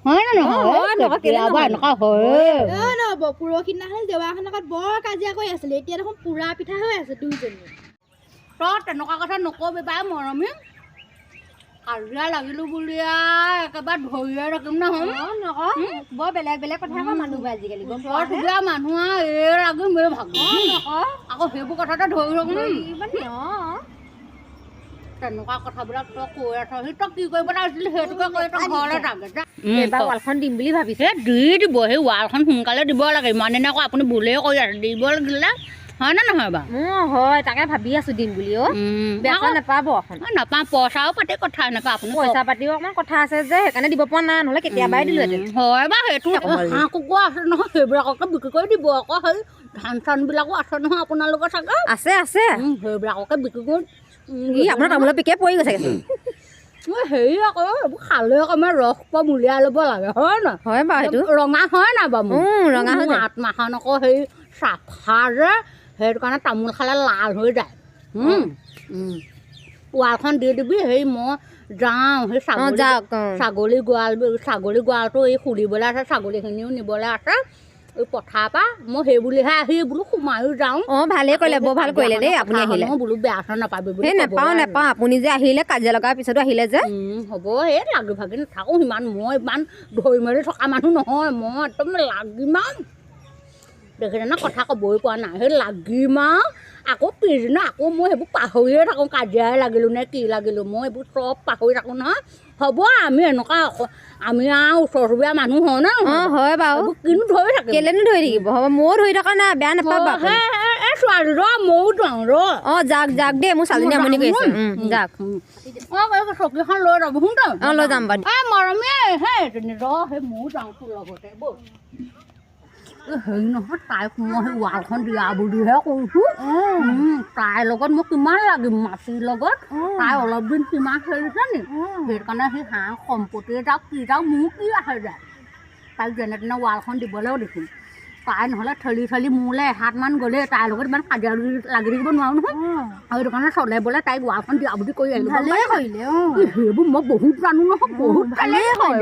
হয় নে নহয়? হয়, নহয়, কেলে কেতিয়াবা নহয়? এনেকুৱা হয়। অ নবৌ, পৰহিদিনাখন জেৱাখনৰ লগত বৰ কাজিয়া কৰি আছিলে, এতিয়া দেখোন পুৰা পিঠা হৈ আছে দুইজনী। তই তেনেকুৱা কথা নকবি পাই মৰমী। কাজিয়া লাগিলো বুলি আৰু একেবাৰে ধৰিয়ে থাকিম নহয়। নকওঁ, বৰ বেলেগ বেলেগ কথা কয় মানুহবোৰ আজিকালি, গম ওচৰ পোৱা নে? চুবুৰীয়া মানুহ আৰু এই লাগিম এই ভাগিম। নকওঁ। আকৌ সেইবোৰ কথাতে ধৰি থাকিম। তেনেকুৱা কথাবিলাক তই কৈ আছ, সি তই কি কৰিব লাগিছিল সেইটোকে কৈ তই ঘৰলৈ যাগে যা। এইবাৰ ৱালখন দিম বুলি ভাবিছো। সেই দি দিব, সেই ৱালখন সোনকালে দিব লাগে। ইমান দিনে আকৌ আপুনি ভুলেই কৰি আছে, দিব লাগিলে, হয়নে নহয় বাৰু? হয়, তাকে ভাবি আছো দিম বুলি। অ, বেয়া চেয়া নাপাব এখন। নাপাওঁ, পইচাও পাতি কথা এনেকুৱা আপুনি পইচা পাতিও অকণমান কথা আছে যে, সেইকাৰণে দিব পৰা নাই, নহ'লে কেতিয়াবাই দিলোহেঁতেন। হয় বাৰু সেইটো। হাঁহ কুকুৰা আছে নহয়, সেইবিলাককে বিক্ৰী কৰি দিব আকৌ। সেই ধান চানবিলাকো আছে নহয় আপোনালোকৰ চাগে? আছে আছে। সেইবিলাককে বিক্ৰী কৰি ই আপোনাৰ তামোলৰ পিকে পৰি গৈছে। হেৰি আকৌ এইবোৰ খালে অকণমান ৰস কম উলিয়াই ল'ব লাগে, হয় নহয়? হয় বাৰু সেইটো। ৰঙা হয় নাই বাৰু? ৰঙা হৈ যায়। আত্মাখন আকৌ সেই চাফা যে, সেইটো কাৰণে তামোল খালে লাল হৈ যায়। ৱালখন দি দিবি। সেই মই যাওঁ, সেই ছাগলী যাওক। ছাগলী গঁৰাল, ছাগলী গঁৰালটো এই খুলিবলৈ আছে, ছাগলীখিনিও নিবলৈ আছে এই পথাৰৰ পৰা। মই সেই বুলিহে আহি বোলো সোমায়ো যাওঁ। অঁ, ভালেই কৰিলে, বৰ ভাল কৰিলে দেই আপুনি আহিলে। বোলো বেয়া চেয়া নাপাবি বুলি। সেই নাপাওঁ নাপাওঁ, আপুনি যে আহিলে, কাজিয়া লগাৰ পিছতো আহিলে যে। হ'ব, এই লাগি ভাগি নাথাকোঁ সিমান। মই ইমান ধৰি মেলি থকা মানুহ নহয়। মই একদম লাগিম আৰু, দেখিছে নে কথা ক'বই পৰা নাই। সেই লাগিম আৰু আকৌ পিছদিনা আকৌ মই সেইবোৰ পাহৰিয়ে থাকোঁ, কাজিয়াই লাগিলোঁ নে কি লাগিলোঁ, মই এইবোৰ চব পাহৰি থাকোঁ নহয়। হ'ব, আমি এনেকুৱা আমি আৰু ওচৰ চুবুৰীয়া মানুহ হয় নে? অঁ, হয় বাৰু। কিনো ধৰি থাকিম? কেলেনো ধৰি থাকিব? হ'ব, ময়ো ধৰি থকা নাই, বেয়া নাপাব। এই ছোৱালী ৰ, ময়ো যাওঁ ৰ। অঁ, যাওক যাওক দেই, মোৰ ছোৱালীজনী আমনি কৰি আছে। যাওক। অঁ, এই চকীখন লৈ যাব শুন তই। অঁ, লৈ যাম বাৰু। এই মৰমী, সেই ৰ, সেই ময়ো যাওঁ তোৰ লগতে ব'ল। হেৰি নহয়, তাইক মই সেই ৱালখন দিয়া বুলিহে কৈছোঁ। তাইৰ লগত মই কিমান লাগিম মাটিৰ লগত। তাই অলপ দিন কিমান খেলিছে নি, সেইকাৰণে সেই হাঁহ সম্পত্তি যাওক কি যাওক মোৰ কি আহে যায়। তাইক যেনে তেনে ৱালখন দিবলৈও দিছোঁ। তাই নহ'লে ঠেলি ঠেলি মোলৈ এহাতমান গ'লেই, তাইৰ লগত ইমান কাজিয়া লাগি থাকিব নোৱাৰোঁ নহয়। আৰু সেইটো কাৰণে চলে বোলে তাইক ৱালখন দিয়া বুলি কৰি আহিলোঁ। ভালেই কৰিলে। সেইবোৰ মই বহুত জানো নহয়, বহুত ভালেই হয়।